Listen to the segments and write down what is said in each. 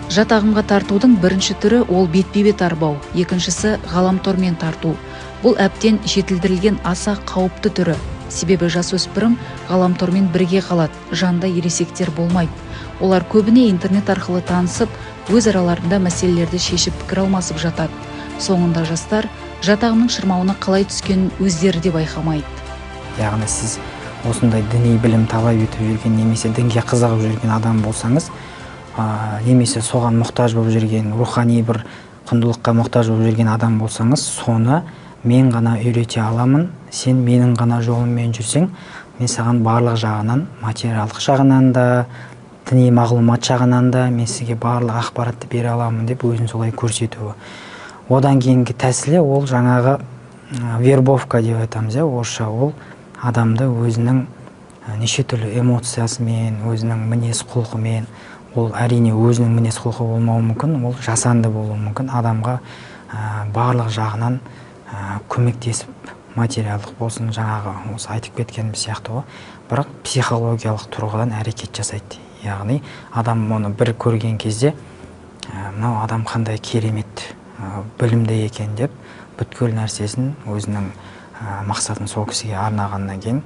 Жат ағымға тартудың бірінші түрі ол бетпе-бет арбау, екіншісі ғаламтормен тарту. Бұл әбден жетілдірілген аса қауіпті түрі. Себебі жасөспірім ғаламтормен бірге қалады, жанында ересектер болмайды. Олар көбіне интернет арқылы танысып, өз араларында мәселелерді шешіп, пікір алмасып жатады. Соңында жастар жат ағымның шырмауына қалай түскенін өздері де байқамайды. Яғни сіз осындай діни білім талап етіп жүрген немесе дінге қызығып жүрген адам болсаңыз, немесе соған мұқтаж болып жүрген, рухани бір құндылыққа мұқтаж болып жүрген адам болсаңыз, соны мен ғана үйрете аламын, сен менің ғана жолыммен жүрсең, мен саған барлық жағынан, материалдық жағынан да, діни мағлұмат жағынан да мен сізге барлық ақпаратты бере аламын деп өзін солай көрсетуі. Одан кейінгі тәсілі ол жаңағы вербовка деп айтамыз, иә, орысша. Ол адамды өзінің неше түрлі эмоциясымен, өзінің мінез құлқымен, ол әрине өзінің мінез құлқы болмауы мүмкін, ол жасанды болуы мүмкін, адамға барлық жағынан көмектесіп, материалдық болсын, жаңағы осы айтып кеткеніміз сияқты ғой, бірақ психологиялық тұрғыдан әрекет жасайды. Яғни адам оны бір көрген кезде, мынау адам қандай керемет, білімді екен деп бүткіл нәрсесін, өзінің мақсатын сол кісіге арнағаннан кейін,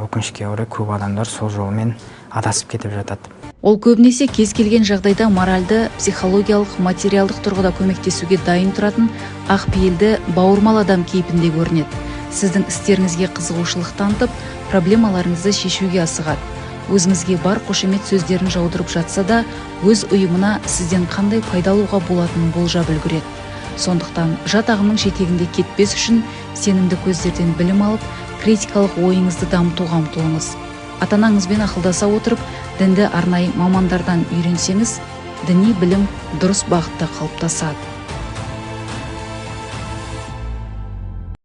өкінішке орай, көп адамдар сол жолмен адасып кетіп жатады. Ол көбінесе кез келген жағдайда моральды, психологиялық, материалдық тұрғыда көмектесуге дайын тұратын ақ пейілді, бауырмал адам кейпінде көрінеді. Сіздің істеріңізге қызығушылық танытып, проблемаларыңызды шешуге асығады. Өзіңізге бар қошемет сөздерін жаудырып жатса да, өз ұйымына сізден қандай пайда алуға болатынын болжап үлгереді. Сондықтан жат ағымның жетегінде кетпес үшін сенімді көздерден білім алып, критикалық ойыңызды дамытуға ұмтылыңыз. Ата-анаңызбен ақылдаса отырып, дінді арнайы мамандардан үйренсеңіз, діни білім дұрыс бағытта қалыптасады.